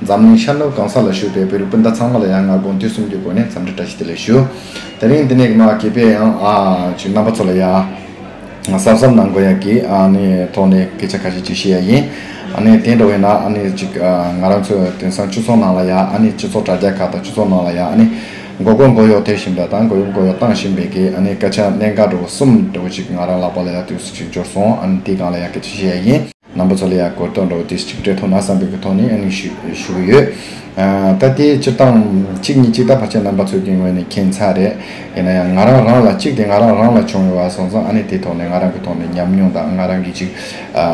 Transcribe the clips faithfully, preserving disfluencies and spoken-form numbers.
འཛམ་གླིང་ཤར་ནུབ་གང་ས་ལ་བཞུགས་པའི་བོད་རིགས་སྤུན་ཟླ་ཚང་མ་ལ་ཡང་ང་དགོངས་དུས་གསུམ་གྱི་སྒོ་ནས་འཚམས་འདྲི་བཀྲ་ཤིས་བདེ་ལེགས་ཞུ། དེ་རིང་འདི་ནས་མ་གི་པའི་ཡང་ཨ་ཅིག་རྣམ་པ་ཚོ་ལ་ཡང་གཟབ་གཟབ་གནང་དགོས་ཡ་གི་ཨ་ནི་ཐོག་ནས་སྐད་ཆ་ཁ་ཤས་ཅིག་བཤད་ཡ་ཡིན། ཨ་ནི་དེ་འདྲ་བས་ན་ཨ་ནི་ཅིག་ཨ་ང་རང་ཚོ་དེང་སང་སྤྱི་ཚོགས་ནང་ལ་ཡ་ཨ་ནི་སྤྱི་ཚོགས་དྲ་རྒྱ་ཁག་དང་སྤྱི་ཚོགས་ནང་ལ་ཡ་ཨ་ནི་མགོ་སྐོར་མགོ་གཡོག་ཐེབས་བཞིན་པ་དང་མགོ་གཡོག་མགོ་གཡོག་བཏང་བཞིན་པའི་གི་ཨ་ནི་སྐད་ཆ་གནད་འགག་འདྲ་བོ་གསུམ་འདྲ་བོ་ཅིག་ང་རང་ལག་པ་ལ་ཡ་དུས་སུ་ཅིག་འབྱོར་སོང་། ཨ་ནི་དེའི་སྒང་ལ་ཡ་སྐད་ཆ་བཤད་ཡ་ཡིན། རྣམ་པ་ཚོ་ལ་ཡང་གོ་རྟོགས་འདྲ་བོ་དེ་ཞིག་སྤྲད་ཐུབ་ན་བསམ་པའི་གི་ཐོག་ནས་ཨ་ནི་ཞུ་ཞུ་གི་ཡོད། ཨ་ད་དེ་སྤྱིར་བཏང་གཅིག་གཉིས་གཅིག་ད་ཕལ་ཆེར་རྣམ་པ་ཚོའི་གི་ངོས་ནས་མཁྱེན་ཚར་རེད། ཡིན་ན་ཡང་ང་རང་རང་ལ་གཅིག་དེ་ང་རང་རང་ལ་བྱུང་ཡོད་པ་སོང་ཙང་ཨ་ནི་དེ་ཐོག་ནས་ང་རང་གི་ཐོག་ནས་ཉམས་མྱོང་དང་ང་རང་གི་ཅིག་ཨ་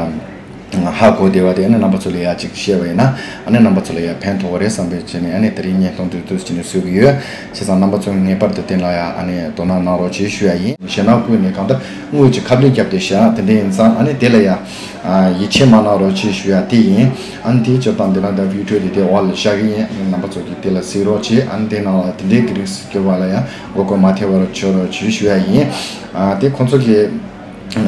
ཧ་གོ་བདེ་བ་དེ་ཨ་ནི་རྣམ་པ་ཚོ་ལ་ཡང་ཅིག་བཤད་པ་ཡིན་ན་ཨ་ནི་རྣམ་པ་ཚོ་ལ་ཡང་ཕན་ཐོགས་རེད་བསམ་པའི་ཆ་ནས་ཨ་ནི་དེ་རིང་བརྙན་ཐུང་འདི་འདུག་སེ་བྱས་ནས་བཟོ་གི་ཡོད། བྱས་ཙང་རྣམ་པ་ཚོ་ངེས་པར་དུ་དེ་ལ་ཡང་ཨ་ནི་དོ་སྣང་གནང་རོགས་བྱེད་ཞུ་ཡ་ཡིན། ཞེད་སྣང་ཀུན་ནས་གང་ལྟར་དངུལ་གྱི་ཁ་བསླུས་བརྒྱབ་སྟེ་བཞག་དེ་འདྲ་ཡིན་ཙང་ཨ་ནི་དེ་ལ་ཡང་། ཡིད་ཆེས་མ་གནང་རོགས་གྱིས་ཞུ་ཡ་དེ་ཡིན། ཨ་ནི་དེའི་སྤྱིར་བཏང་འདི་ལ་འདི་བི་ཌིའོ་དེ་དེ་འོག་ལ་བཞག་གི་ཡིན། རྣམ་པ་ཚོ་གིས་དེ་ལ་གཟིགས་རོགས་གྱིས། ཨ་ནི་དེ་ནང་ལ་དེ་འདྲའི་གི་རིགས་སུ་གྱུར་བ་ལ་ཡང་མགོ་སྐོར་མ་ཐེབས་པར་བྱོས་རོགས་གྱིས་ཞུ་ཡ་ཡིན། ཨ་དེ་ཁོང་ཚོ་གིས་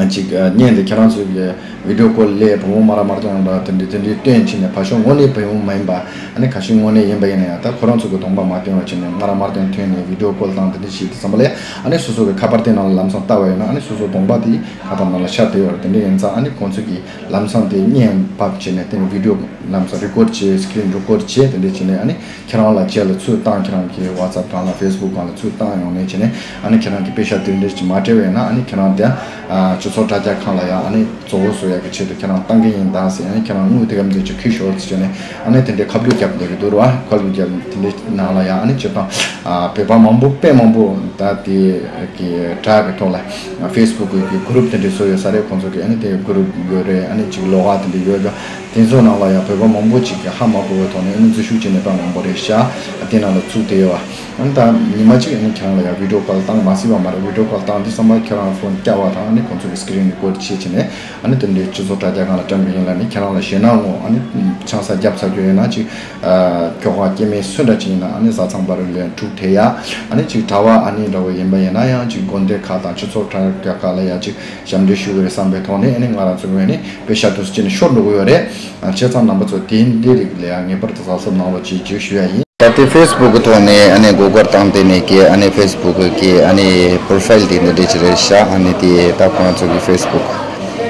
ཅིག་བརྙན་དེ་ཁྱེད་རང་ཚོ་གི་བི་ཌིའོ་ཀོལ་ལས་བུ་མོ་མ་ར་མར་ཐོན་འདྲ་དེ་འདྲའི་དེ་འདྲའི་སྟོན་བྱས་ནས་ཕར་ཞོག་དངོས་གནས་བུ་མོ་མ་ཡིན་པ་ཨ་ནི་ཁ་ཤས་དངོས་གནས་ཡིན་པ་ཡིན་ན་ཡང་ད་ཁོ་རང་ཚོ་གི་གདོང་པ་མ་སྟོན་པ་བྱས་ནས་མ་ར་མར་ཐོན་ཐོན་ནས་བི་ཌིའོ་ཀོལ་བཏང་དེ་འདྲ་བྱས་དུས་ཙམ་པ་ལ་ཡང་ཨ་ནི་སོ་སོ་གི་ཁ་པར་དེ་ནང་ལ་ལམ་སང་བལྟ་བ་ཡིན་ན་ཨ་ནི་སོ་སོ་གདོང་པ་དེ། ཁ་པར་ནང་ལ་ཤར་བསྡད་ཡོད་རེད། དེ་འདྲ་ཡིན་ཙང་ཨ་ནི་ཁོང་ཚོ་གིས་ལམ་སང་དེ་བརྙན་ཕབ་བྱས་ནས་དེ་ནས་བི་ཌིའོ་ལམ་སང་རི་ཀོར་བྱས་སི་ཀི་རིན་རི་ཀོར་བྱས་དེ་འདྲ་བྱས་ནས་ཨ་ནི་ཁྱེད་རང་ལ་རྗེས་ལ་ཚུར་བཏང་ཁྱེད་རང་གི་ཝ་ཚབ་སྒང་ལ་ཕེ་སི་བུག་སྒང་ལ་ཚུར་བཏང་ཡོང་ནས་བྱས་ནས་ཨ་ནི་ཁྱེད་རང་གི་པེ་ཤག་དེ་འདྲ་ཞིག་མ་སྤྲད་པ་ཡིན་ན་ཨ་ནི་ཁྱེད་རང་དེ་སྤྱི་ཚོགས་དྲ་རྒྱ་ཁང་ལ་ཡང་ཨ་ནི་བཙོག་པ་བཟོ་ཡག་གི་ཆེད་དུ་ཁྱེད་རང་བཏང་གི་ཡིན་ད་ཟེར་ཨ་ནི་ཁྱེད་རང་དངུལ་དེ་ག་འདྲ་ཅིག་ཁུར་ཤོག་ཟེར་བྱས་ནས་ཨ་ནི་དེ་འདྲའི་ཁ་བསླུས་བརྒྱབ་བསྡད་ཀྱི་འདུག་རེད་བ། ཁ་བསླུས་བརྒྱབ་དེ་འདྲའི་ནང་ལ་ཡང་ཨ་ནི་སྤྱིར་བཏང་བོད་པ་མང་པོ་དཔེ་མང་པོ་ད་དེ་གི་དྲ་གི་ཐོག་ལ། ཕེ་སི་བུག་གི་གུ་རུབ་དེ་འདྲ་བཟོས་ཡོད་ས་རེད། ཁོང་ཚོ་གི་ཨ་ནི་དེ་གུ་རུབ་ཡོད་རེད། ཨ་ནི་ཅིག་ལོགས་ཀ་དེ་འདྲ་ཡོད་ཀྱང་དེ་ཚོ་ནང་ལ་ཡང་བོད་པ་མང་པོ་ཅིག་གི་ཧ་མ་གོ་བའི་ཐོག་ནས་ཨ་ནི་འཛུལ་ཞུགས་བྱས་ནས་དཔེ་མང་པོ་རེད་ཤག་དེ་ནང་ལ་ཚུད་བསྡད་ཡོད་པ། ཨ་ནི་ད་ཉི་མ་གཅིག་ཨ་ནི་ཁྱེད་རང་ལ་ཡང་བི་ཌིའོ་ཀོལ་བཏང་མ་སྲིད་པ་མ་རེད། བི་ཌིའོ་ཀོལ་བཏང་དུས་ཙམ་པ་ཁྱེད་རང་ཕོན་བཀྱག་པ་དང་ཨ་ནི་ཁོང་ཚོ་གི་སི་ཀི་རིན་རི་ཀོར་བྱས་བྱས་ནས་ཨ་ནི་དེ་འདྲའི་སྤྱི་ཚོགས་དྲ་རྒྱ་སྒང་ལ་བཀྲམ་གི་ཡིན་ལབ་ནས་ཁྱེད་རང་ལ་ཞེད་སྣང་ངོ་། ཨ་ནི་ཆང་ས་བརྒྱབ་ཚར་རྒྱུ་ཡིན་ན་ཅིག་ཁྱོ་ག་སྐྱེ་དམན་སུ་འདྲ་ཅིག་ཡིན་ན་ཨ་ནི་བཟའ་ཚང་བར་ལ་འཁྲུག་ཐེབས་ཡ། ཨ་ནི་ཅིག་གྲྭ་པ་ཨ་ནི་འདྲ་བོ་ཡིན་པ་ཡིན་ན་ཡང་ཅིག་དགོན་སྡེ་ཁག་དང་སྤྱི་ཚོགས་དྲ་རྒྱ་ཁག་ལ་ཡང་ཅིག་ཞབས་འདྲེན་ཞུ་གི་རེད་བསམ་པའི་ཐོག་ནས་ཨ་ནི་ང་རང་ཚོའི་ངོས་ནས་པེ་ཤག་དུ་ཅི་ནས་ཤོར་འགྲོ་གི་ཡོད་རེད། བྱས་ཙང་རྣམ་པ་ཚོ་དེ་འདི་རིགས་ལ་ཡང་ངེས་པར་དུ་གཟབ་གཟབ་གནང་རོགས་གྱིས་ཅེས་ཞུ་ཡ་ཡིན། ད་ལྟའི་ཕེ་སི་བུག་གི་ཐོག་ནས་ཨ་ནི་མགོ་སྐོར་བཏང་དེ་ནས་ཀྱི་ཨ་ནི་ཕེ་སི་བུག་གི་ཨ་ནི་པོ་རོ་ཕའིལ་དེ་འདི་འདྲས་ཅིག་རེད་ཤག་ཨ་ནི་དེ་ད་ཁོང་ཚོ་གི་ཕེ་སི་བུག་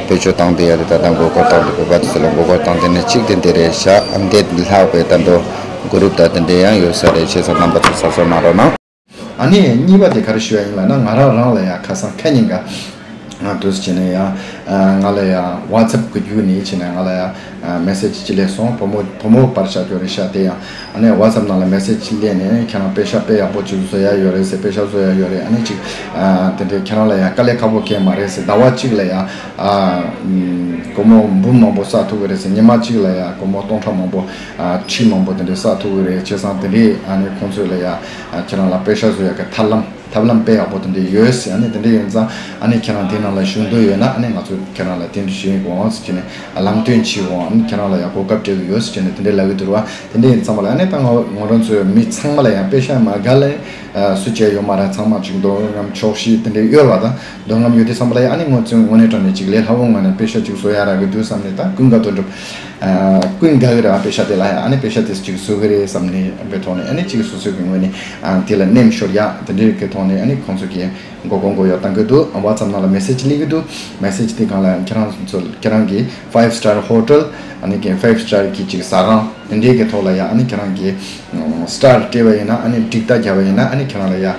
བེད་སྤྱོད་བཏང་དེ་ཡ་རེད། ད་ད་མགོ་སྐོར་བཏང་དེ་བོད་པ་དེ་ཚོ་ལ་མགོ་སྐོར་བཏང་དེ་ནས་གཅིག་དེ་འདི་རེད་ཤག་ཨ་ནི་དེ་ལྷག་པའི་ད་དུང་གུ་རུབ་ད་དེ་འདྲས་ཡང་ཡོད་ས་རེད། བྱས་ཙང་རྣམ་པ་ཚོ་གཟབ་གཟབ་གནང་རོགས་གནང་། ཨ་ནི་གཉིས་པ་དེ་ག་རེ་ཞུ་ཡ་ཡིན་ལབ་ན་ང་རང་རང་ལ་ཡང་ཁ་སང་ཁ་ཉིན་ག་ང་དུས་བྱས་ནས་ཡང་ང་ལ་ཡང་ཝ་ཚབ་གི་བརྒྱུད་ནས་བྱས་ནས་ང་ལ་ཡང་མེ་སེ་ཇི་ཅིག་སླེབས་སོང་། བུ་མོ་བུ་མོ་པར་བཞག་རྒྱུ་རེད་ཤག་དེ་ཡང་ཨ་ནི་ཝ་ཚབ་ནང་ལ་མེ་སེ་ཇི་སླེབས་ནས་ཁྱེད་རང་པེ་ཤག་དཔེ་ཡག་པོ་ཅིག་བཟོ་ཡ་ཡོད་རེད་ཟེར། པེ་ཤག་བཟོ་ཡ་ཡོད་རེད། ཨ་ནི་ཅིག་དེ་འདྲའི་ཁྱེད་རང་ལ་ཡང་དཀའ་ལས་ཁག་པོ་གང་ཡང་མ་རེད་ཟེར། ཟླ་བ་གཅིག་ལ་ཡང་སྒོར་མོ་འབུམ་མང་པོ་བསགས་ཐུབ་ཀྱི་རེད་ཟེར། ཉི་མ་གཅིག་ལ་ཡང་སྒོར་མོ་སྟོང་ཕྲག་མང་པོ་ཁྲི་མང་པོ་དེ་འདྲའི་བསགས་ཐུབ་ཀྱི་རེད། བྱས་ཙང་དེ་འདྲའི་ཨ་ནི་ཁོང་ཚོས་ལ་ཡང་ཁྱེད་རང་ལ་པེ་ཤག་བཟོ་ཡ་གི་ཐབས་ལམ་ཐབས་ལམ་དཔེ་ཡག་པོ་དེ་འདྲ་ཡོད་ཟེར། ཨ་ནི་དེ་འདྲ་ཡིན་ཙང་ཨ་ནི་ཁྱེད་རང་དེ་ནང་ལ་ཞུགས་འདོད་ཡོད་ན་ཨ་ནི་ང་ཚོ་ཁྱེད་རང་ལ་དེ་འདྲ་ཞུ་ཡིན་དགོངས་ཟེར་གྱི་ནས་ལམ་སྟོན་བྱེད་དགོངས། ཨ་ནི་ཁྱེད་རང་ལ་ཡང་གོ་སྐབས་སྤྲད་གི་ཡོད་ཟེར་གྱི་ནས་དེ་འདྲ་ལབ་གི་འདུག་བ། དེ་འདྲ་ཡིན་ཙང་མ་ལ་ཨ་ནི་ད་ང་ང་རང་ཚོའི་མི་ཚང་མ་ལ་ཡང་པེ་ཤག་མ་དགའ་ལས་སུ་བྱས་ཡོད་མ་རེད། ཚང་མ་ཅིག་འདོད་རྔམ་ཆོག་ཤེས་དེ་འདྲ་ཡོད་བ། ད་འདོད་རྔམ་ཡོད་དུས་ཙམ་པ་ལ་ཡང་ཨ་ནི་ང་ཚོའི་དངོས་གནས་དྲང་གནས་ཅིག་ལས་སླ་བོ་ངང་ནས་པེ་ཤག་ཅིག་བཟོ་ཡ་རག་གི་འདུག་བསམ་ནས་ད་ཀུན་དགའ་དོན་གྲུབ། ཀུན་དགའ་གི་རེད་བ། པེ་ཤག་དེ་ལ་ཡང་ཨ་ནི་པེ་ཤག་དེ་ཅིག་བཟོ་གི་རེད་བསམ་ནས་པའི་ཐོག་ནས་ཨ་ནི་ཅིག་སོ་སོའི་གི་ངོས་ནས་དེ་ལ་ནེམ་ཤོར་ཡ་དེ་འདྲའི་གི་ཐོག་ནས་ཨ་ནི་ཁོང་ཚོ་གི་མགོ་སྐོར་མགོ་གཡོག་བཏང་གི་འདུག་ཝ་ཚབ་ནང་ལ་མེ་སེ་ཇི་སླེབས་ཀྱི་འདུག་མེ་སེ་ཇི་དེ་སྒང་ལ་ཁྱེད་རང་ཚོ་ཁྱེད་རང་གི་ཕའིབ་སི་ཊར་ཧོ་ཊེལ་ཨ་ནི་གི་ཕའིབ་སི་ཊར་གི་ཅིག་ཟ་ཁང་དེ་འདྲའི་གི་ཐོག་ལ་ཡ་ཨ་ནི་ཁྱེད་རང་གི་སི་ཊར་སྤྲད་པ་ཡིན་ན་ཨ་ནི་འགྲིག་ད་རྒྱབ་པ་ཡིན་ན་ཨ་ནི་ཁྱེད་རང་ལ་ཡ་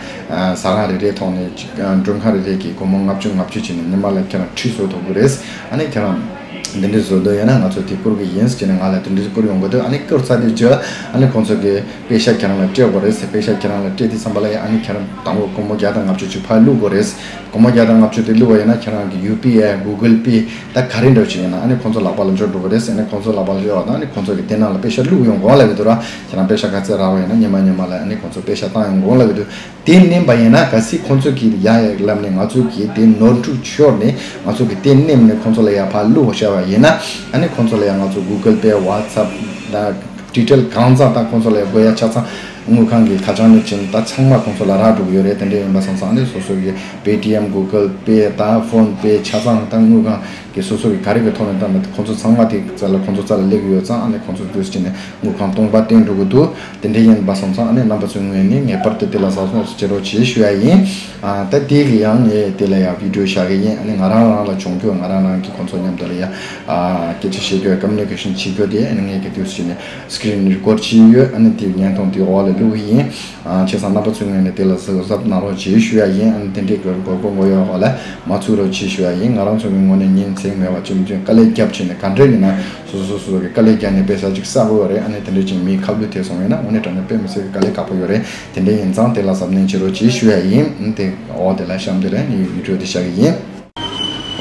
ཟ་ཁང་རེ་རེའི་ཐོག་ནས་ཅིག་མགྲོན་ཁང་རེ་རེ་གི་སྒོར་མོ་ལྔ་བཅུ་ལྔ་བཅུ་བྱས་ནས་ཉི་མ་ལ་ཁྱེད་རང་ཁྲི་བཟོ་ཐུབ་ཀྱི་རེད། ཨ་ནི་ཁྱེད་རང་འདི་འདྲའི་བཟོ་འདོད་ཡོད་ན་ང་ཚོ་དེ་བསྐུར་གི་ཡིན་ཟེར་ནས་ང་ལ་དེ་འདྲའི་བསྐུར་ཡོང་གི་འདུག་ཨ་ནི་བསྐུར་ཚར་དུས་རྗེས་ཨ་ནི་ཁོང་ཚོ་གི་པེ་ཤག་ཁྱེད་རང་ལ་སྤྲད་དགོས་རེད་ཟེར། པེ་ཤག་ཁྱེད་རང་ལ་སྤྲད་དུས་ཙམ་པ་ལ་ཡང་ཨ་ནི་ཁྱེད་རང་དང་པོ་སྒོར་མོ་བརྒྱ་དང་ལྔ་བཅུ་ཅིག་ཕར་བླུག་དགོས་རེད། སྒོར་མོ་བརྒྱ་དང་ལྔ་བཅུ་དེ་བླུག་པ་ཡིན་ན་ཁྱེད་རང་གི་ཡུ་པི་ཨའི་གུ་གལ་པེ་ད་ག་རེ་འདྲ་ཅིག་ཡིན་ན་ཨ་ནི་ཁོང་ཚོ་ལག་པ་ལ་འབྱོར་འགྲོ་གི་རེད་ཟེར། ཨ་ནི་ཁོང་ཚོ་ལག་པ་ལ་འབྱོར་བ་དང་ཨ་ནི་ཁོང་ཚོ་གི་དེ་ནང་ལ་པེ་ཤག་བླུག་ཡོང་དགོས་ལབ་ཀྱི་འདུག་ར། ཁྱེད་རང་པེ་ཤག་ག་ཚད་རག་པ་ཡིན་ན་ཉི་མ་ཉི་མ་ལ་ཨ་ནི་ཁོང་ཚོ་པེ་ཤག་བཏང་ཡོང་དགོས་ལབ་ཀྱི་འདུག་དེ་མནན་པ་ཡིན་ན་གལ་སྲིད་ཁོང་ཚོ་གིས་ཡ་ཡ་ལབ་ནས་ང་ཚོ་གིས་དེ་ནོར་འཁྲུལ་ཤོར་ནས་ང་ཚོ་གིས་དེ་མནན་ནས་ཁོང་ཚོ་ལ་ཡ་ཕར་བླུགས་བཞག་པ་ཡིན་ན་ཨ་ནི་ཁོང་ཚོ་ལ་ཡ་ང་ཚོ་གུ་གལ་པེ་ཝ་ཚབ་དང་ཌི་ཊེལ་གང་ཚང་དང་ཁོང་ཚོ་ལ་ཡ་དགོས་ཡ་ཆ་ཚང་ དངུལ་ཁང་གི་ཁ་བྱང་སླེབས་ཕྱིན་ད་ཚང་མ་ཁོང་ཚོ་ལ་རག་འགྲོ་གི་ཡོད་རེད། དེ་འདྲ་ཡིན་པ་སོང་ཙང་ནི་སོ་སོ་གི་Paytm Google Pay ད་PhonePe ཆ་ཚང་ད་དངུལ་ཁང་གི་སོ་སོ་གི་ག་རེ་གི་ཐོག་ནས་ད་ནི་ཁོང་ཚོ་ཚང་མ་དེ་རྩ་ལ་ཁོང་ཚོ་རྩ་ལ་སླེབས་ཡོད་ཙང་ཨ་ནི་ཁོང་ཚོ་དུས་ཕྱིན་ནས་དངུལ་ཁང་སྟོང་པ་བཏོན་འགྲོ་གི་འདུག་དེ་འདྲ་ཡིན་པ་སོང་ཙང་ཨ་ནི་རྣམ་པ་ཚོའི་ངོས་ནས་ངེས་པར་དུ་དེ་ལ་གཟབ་གཟབ་བྱེད་རོགས་བྱེད་ཞུ་ཡ་ཡིན། ཨ་ད་དེ་གི་ཡང་ངས་དེ་ལ་ཡང་video བཞག་གི་ཡིན། ཨ་ནི་ང་རང་རང་ལ་བྱུང་རྒྱུ་ང་རང་རང་གི་ཁོང་ཚོ་མཉམ་དུ་ལ་ཡང་ཨ་སྐད་ཆ་བཤད་རྒྱུ་communication བྱེད་རྒྱུ་དེ་ཨ་ནི་ངས་གི་དུས་ཕྱིན་ནས་screen record བྱས་ཡོད། ཨ་ནི་དེའི་བརྙན་ཐུང་དེའི་འོག་ལ་བླུགས་ཡིན། ཨ་བྱས་ཙང་རྣམ་པ་ཚོའི་ངོས་ནས་དེ་ལ་གཟབ་གཟབ་གནང་རོགས་བྱེད་ཞུ་ཡ་ཡིན། ཨ་ནི་དེ་འདྲའི་དགོས་མཁོ་དགོས་ཡོད་འོག་ལ་མ་ཚུད་རོགས་བྱེད་ཞུ་ཡ་ཡིན། ང་རང་ཚོ་གི་ངོས་ནས་ཉིན་མཚན་མེད་པར་ཅི་མི་ཅི་དཀའ་ལས་བརྒྱབ་བྱས་ནས་ག་འདྲ་ཡིན་ན་སོ་སོ་སོ་སོ་གི་དཀའ་ལས་བརྒྱབ་ནས་དཔེ་ཆ་ཅིག་བསགས་དགོས་ཡོད་རེད། ཨ་ནི་དེ་འདྲ་ཅིག་མིའི་ཁ་བསླུས་ཐེབས་སོང་ཡོད་ན་དངོས་གནས་དྲང་གནས་དཔེ་མི་སྲིད་གི་དཀའ་ལས་ཁག་པོ་ཡོད་རེད། དེ་འདྲ་ཡིན་ཙང་དེ་ལ་གཟབ་ནན་བྱེད་རོགས་བྱེད་ཞུ་ཡ་ཡིན། ཨ་ནི་དེ་འོག་དེ་ལ་གཤམ་དེ་ལ་ངས་video དེ་བཞག་གི་ཡིན།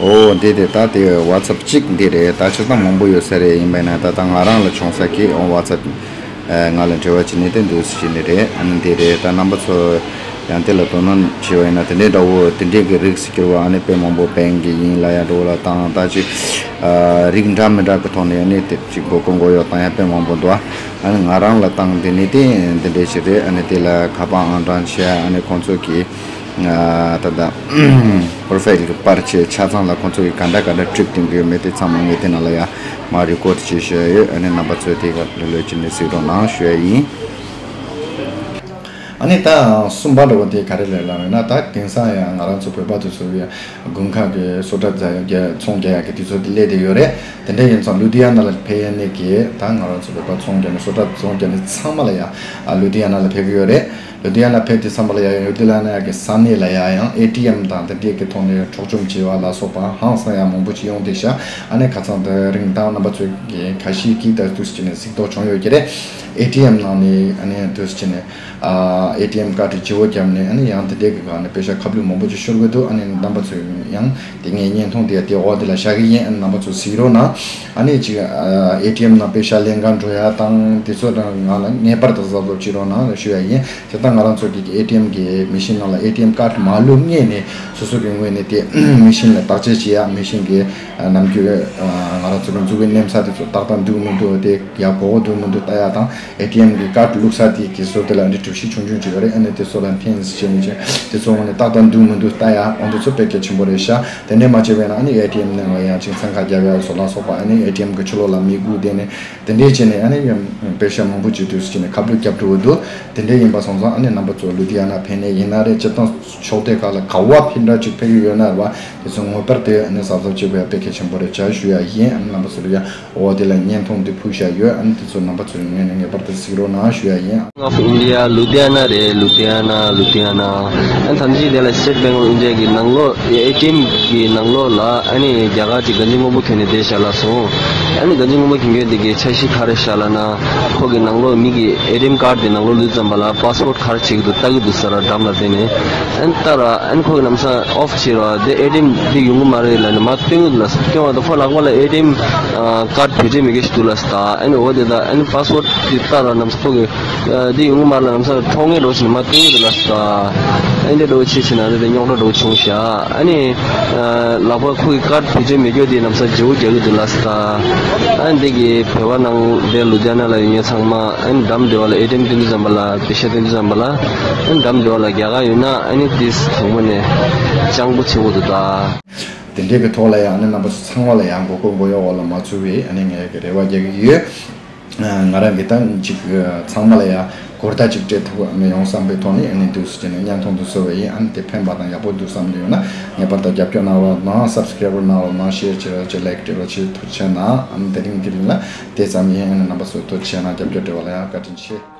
ཨོ་འདི་དེ་ད་དེ་WhatsApp གཅིག་འདི་རེད། ད་ཆ་ཚང་མང་པོ་ཡོད་ས་རེད། ཡིན་པས་ན་ད་ད་ང་རང་ལ་བྱུང་ས་གི་ཨོ་WhatsApp ང་ལ་འབྲེལ་བ་བྱེད་ནི་དེ་འདུག་ཟེར་ནི་རེད། ཨ་ནི་འདི་རེད། ད་རྣམ་པ་ཚོ་ཡང་དེ་ལ་དོ་སྣང་བྱེད་པ་ཡིན་ན་དེ་འདྲའི་འདྲ་བོ་དེ་འདྲའི་གི་རིགས་སུ་གྱུར་བ་ཨ་ནི་དཔེ་མང་པོ་bank གི་ཡིན་ལ་ཡ་འགྲོ་ལ་དང་ད་ཅི་རིགས་འདྲ་མི་འདྲ་གི་ཐོག་ནས་ཨ་ནི་དེ་ཅིག་མགོ་སྐོར་མགོ་གཡོག་བཏང་ཡ་དཔེ་མང་པོ་འདུག་ཨ་ནི་ང་རང་ལ་བཏང་དེ་ནི་དེ་འདི་འདྲའི་ཞིག་རེད། ཨ་ནི་དེ་ལ་ཁ་པར་ཨང་གྲངས་བྱས་ཨ་ནི་ཁོང་ཚོ་གི་ད་ལྟ་profile གི་པར་ཆས་ཆ་ཚང་ལ་ཁོང་ཚོ་གི་ག་འདྲ་ག་འདྲ་trick གཏོང་གི་ཡོད་མེད་དེ་ཚང་མ་ངས་དེ་ནང་ལ་ཡ་མ་record བྱེད་ཞུ་ཡ་ཡོད། ཨ་ནི་རྣམ་པ་ཚོས་དེ་ག་ལོ་ལོ་ཅི་ནས་གཟིགས་རོགས་གནང་ཞུ་ཡ་ཡིན། ཨ་ནི་ད་གསུམ་པ་འདྲ་བོ་དེ་ག་རེ་རེད་ལབ་ཡོད་ན་ད་དེང་སང་ཡང་ང་རང་ཚོ་བོད་པ་དེ་ཚོ་ཡ་དགུན་ཁ་གི་སོ་ཊ་རྒྱག་ཚོང་རྒྱག་ཡ་གི་དུས་ཚོད་དེ་སླེབས་བསྡད་ཡོད་རེད། དེ་འདྲ་ཡིན་ཙང་ལུ་དྷི་ཡ་ན་ལ་ཕེབས་ཡ་ནི་གི་ད་ང་རང་ཚོ་བོད་པ་ཚོང་རྒྱག་ནི་སོ་ཊ་ཚོང་རྒྱག་ནི་ཚང་མ་ལ་ཡ་ལུ་དྷི་ཡ་ན་ལ་ཕེབས་ཀྱི་ཡོད་རེད། ལུ་དྷི་ཡ་ན་ཕེབས་དུས་ཙམ་པ་ལ་ཡ་ལུ་དྷི་ཡ་ན་གི་ས་གནས་ལ་ཡ་ཡང་ཨེ་ཊི་ཨེམ་དང་དེ་འདྲས་ཀྱི་ཐོག་ནས་འཕྲོག་བཅོམ་བྱས་པ་ལ་སོགས་པ་ཧང་སང་ཡ་མང་པོ་ཅིག་ཡོང་བསྡད་ཤག་ཨ་ནི་ཁ་སང་དེ་རིང་ད་རྣམ་པ་ཚོས་ཀྱི་ཁ་ཤས་ཀྱིས་ད་དུས་ཕྱིན་ནས་གཟིགས་རྟོག་བྱུང་ཡོད་ཀྱི་རེད། ཨེ་ཊི་ཨེམ་ནང་ནས་ཨ་ནི་དུས་ཕྱིན་ནས་ཨེ་ཊི་ཨེམ་ཀར་ཌི་བརྗེ་བོ་བརྒྱབ་ནས་ཨ་ནི་ཡང་དེ་འདྲས་ཀྱི་སྒང་ནས་པེ་ཤ་ཁ་བསླུས་མང་པོ་ཅིག་ཤོར་གི་འདུག་ཨ་ནི་རྣམ་པ་ཚོས་ཡང་དེ་ངའི་བརྙན་ཐུང་དེ་དེ་འོག་དེ་ལ་བཞག་གི་ཡིན། ཨ་ནི་རྣམ་པ་ཚོ་གཟིགས་རོགས་གནང་། ཨ་ནི་ཅིག་ཨེ་ཊི་ཨེམ་ནང་པེ་ཤ་ལེན་ག་འགྲོ་ཡ་དང་དེ་ཚོ་དང་ང་ལ་ངེས་པར་དུ་གཟབ་གཟབ་བྱེད་རོགས་གནང་ཞུ་ཡ་ཡིན། དེ་ལྟར་ང་རང་ཚོ་གི་ཨེ་ཊི་ཨེམ་གི་མེ་ཤིན་ནང་ལ་ཨེ་ཊི་ཨེམ་ཀར་མ་བླུགས་སྔོན་ནས་སོ་སོ་གི་ངོས་ནས་དེ་མེ་ཤིན་ལ་བརྟག་དཔྱད་བྱེད་ཡ། མེ་ཤིན་གི་ནམ་རྒྱུན་ང་རང་ཚོ་གི་མཛུབ་གུ་མནན་ས་དེ་ཚོ་ཏག་ཏག་འདུག་མི་འདུག་དེ་ཡ་གོ་གོ་འདུག་མི་འདུག་ལྟ་ཡ་དང་། ཨེ་ཊི་ཨེམ་གི་ཀར་ཌི་བླུགས་ས་དེ་གི་སོ་དེ་ལ་འདི་གྲུ་བཞི་ཆུང་ཆུང་ཅིག་ཡོད་རེད། ཨ་ནི་དེ་ཚོ་ལ་འཐེན་བྱས་ནས་ཅིག་དེ་ཚོ་ངོས་ནས་ཏག་ཏག་འདུག་མི་འདུག་ལྟ་ཡ་འོ་འདི་ཚོ་དཔེ་གལ་ཆེན་པོ་རེད་ཤག་དེ་ནས་མ་བྱས་པས་ན་ཨ་ནི་ཨེ་ཊི་ཨེམ་ནང་ལ་ཡང་ཅིག་འཚང་ཁ་རྒྱབ་ཡ་སོགས་ལ་སོགས་པ་ཨ་ནི་ཨེ་ཊི་ཨེམ་གི་ཕྱི་ལོགས་ལ་མི་སྒུག་བསྡད་ནས་དེ་འདྲས་བྱས་ནས་ཨ་ནི་པེ་ཤ་མང་པོ་ཅིག་དུས་སུ་བྱས་ནས་ཁ་བསླུས་རྒྱབ་འགྲོ་གི་འདུག་དེ་འདྲས་ཡིན་པ་སོང་ཙང་ཨ་ནི་རྣམ་པ་ཚོ་ལུ་དྷི་ཡ་ན་ཕེབས་ནས་ཡིན་ན་རེད། སྤྱིར་བཏང་ཕྱོགས་དེ་ཁག་ལ་ག་བ་ཕེབས་འདྲ་ཅིག་ཕེབས་ཀྱི་ཡོད་ན་རེད་བ། དེ་ཚོ་ངེས་པར་དུ་ཨ་ནི་གཟབ་གཟབ་བྱེད་དགོས་ཡ་དཔེ་གལ་ཆེན་པོ་རེད་ཆ་ཞུ་ཡ་ཡིན། ཨ་ནི་རྣམ་པ་ཚོ་ལ་ཡ་འོ་དེ་ལ་བརྙན་ཐུང་འདི་ཕུལ་བཞག་ཡོད། ཨ་ནི་དེ་ཚོ་རྣམ་པ་ཚོའི་ངོས་ནས་ངེས་པར་དུ་གཟིགས་རོགས་གནང་ཞུ་ཡ་ཡིན། Of India ལུ་དྷི་ཡ་ན་རེད། ལུ་དྷི་ཡ་ན། ལུ་དྷི་ཡ་ན། ཨ་ནི་ཐམས་ཅད་དེ་ལ་State Bank of India གི་ནང་ལོགས་ཨེ་ཊི་ཨེམ་གི་ནང་ལོགས་ལ་ཨ་ནི་རྒྱ་གར་གྱི་གངས་ཅན་མགོན་པོ་ཁྱོན་ནས་བསྡད་བཞག་ལ་སོང་། ཨ་ནི་གངས་ཅན་མགོན་པོ་ཁྱོན་ཁྱོན་དེ་གི་འཆར་གཞི་ག་རེ་བཞག་ལ་ན། ཁོ་གི་ནང་ལོགས་མི་གི་ཨེ་ཊི་ཨེམ་ཀར་ཌི་དེ་ནང་ལོགས་བླུགས་ཙམ་པ་ལ་པ་སི་ཝར་ཌི་ག་རེ་བྱེད་ཀྱི་འདུག་ལྟ་གི་འདུག་ཟེར་ར་འགྲམ་ལ་བསྡད་ནས། ཨ་ནི་ལྟ་ར་ཨ་ནི་ཁོ་གི་ལམ་སང་ཨོཕ་བྱེད་ར་དེ་ཨེ་ཊི་ཨེམ་དེ་ཡོང་གི་མ་རེད་ལབ་ནས་མར་སྟོན་གི་འདུག་ལ། སྟོན་པ་དང་ཁོ་ལག་པ་ལ་ཨེ་ཊི་ཨེམ་ཀར་ཌི་བེད་སྤྱོད་མེད་མཁན་ཞིག་འདུག་ལ་ཟེར། ཨ་ནི་འོ་དེ་ད་ཨ་ནི་པ་སི་ཝར་ཌི་དེ་ལྟ་ར་ལམ་སང་ཁོ་གི་དེ་ཡོང་གི་མ་རེད་ལ་ལམ་སང་འཕྲོག་མཁན་འདྲ་བོ་ཞིག་ནས་མར་སྟོན་གི་འདུག་ལ་ཟེར། ཨ་ནི་དེ་འདྲ་བོ་བྱེད་བྱེད་ན་ཨ་ནི་དེ་རྙོག་དྲ་འདྲ་བོ་བྱུང་ཤག་ཨ་ནི་ལག་པ་ཁོ་གི་ཀར་ཌི་བེད་སྤྱོད་མེད་མཁན་དེ་ལམ་སང་བརྗེ་པོ་རྒྱག་གི་འདུག་ལ་ཟེར། ཨ་ནི་དེ་གི་བོད་པ་ནང་དེ་ལུ་དྷི་ཡ་ན་ལ་ཡོད་མཁན་ཚང་མ་ཨ་ནི་འགྲམ་དེ་བ་ལ་ཨེ་ཊི་ཨེམ་སྟོན་དུས་ཙམ་པ་ལ་པེ་ཤ་སྟོན་དུས་ཙམ་པ་ལ་ཨ་ནི་འགྲམ་དེ་བ་ལ་རྒྱ་གར་ཡོད་ན་ཨ་ནི་དེ་དང་པོ་ནས་སྤྱང་པོ་བྱེད་དགོས་འདུག་ད། དེ་འདྲའི་གི་ཐོག་ལ་ཡང་ཨ་ནི་རྣམ་པ་ཚོ་ཚང་མ་ལ་ཡང་མགོ་སྐོར་མགོ་གཡོག་འོག་ལ་མ་ཚུད་པའི་ཨ་ནི་ངས་གི་རེ་བ་རྒྱག་གི་ཡོད། ང་རང་གི་ད་ཅིག་ཚང་མ་ལ་ཡང་གོ་བརྡ་ཅིག་སྤྲད་ཐུབ་པ་ཡོང་བསམ་པའི་ཐོག་ནས་ཨ་ནི་འདུག་སེ་བྱས་ནས་བརྙན་ཐུང་འདི་བཟོ་བ་ཡིན། ཨ་ནི་དེ་ཕན་པ་དང་ཡག་པོ་འདུག་བསམ་གྱི་ཡོད་ན་ངེས་པར་དུ་རྒྱབ་སྐྱོར་གནང་རོགས་གནང་། སབ་སི་ཀེ་རེབ་གནང་རོགས་གནང་། ཤེར་བྱེད་རོགས་བྱེད། ལའིཀ་སྤྲད་རོགས་བྱེད། ཐུགས་རྗེ་ཆེ་གནང་། ཨ་ནི་དེ་རིང་གི་རིང་ལ་དེ་ཙམ་ཡིན། ཨ་ནི་རྣམ་པ་ཚོ་ཐུགས་རྗེ་ཆེ་གནང་། རྒྱབ་སྐྱོར་སྤྲད་པ་ལ་ཡང་བཀའ་དྲིན་ཆེ།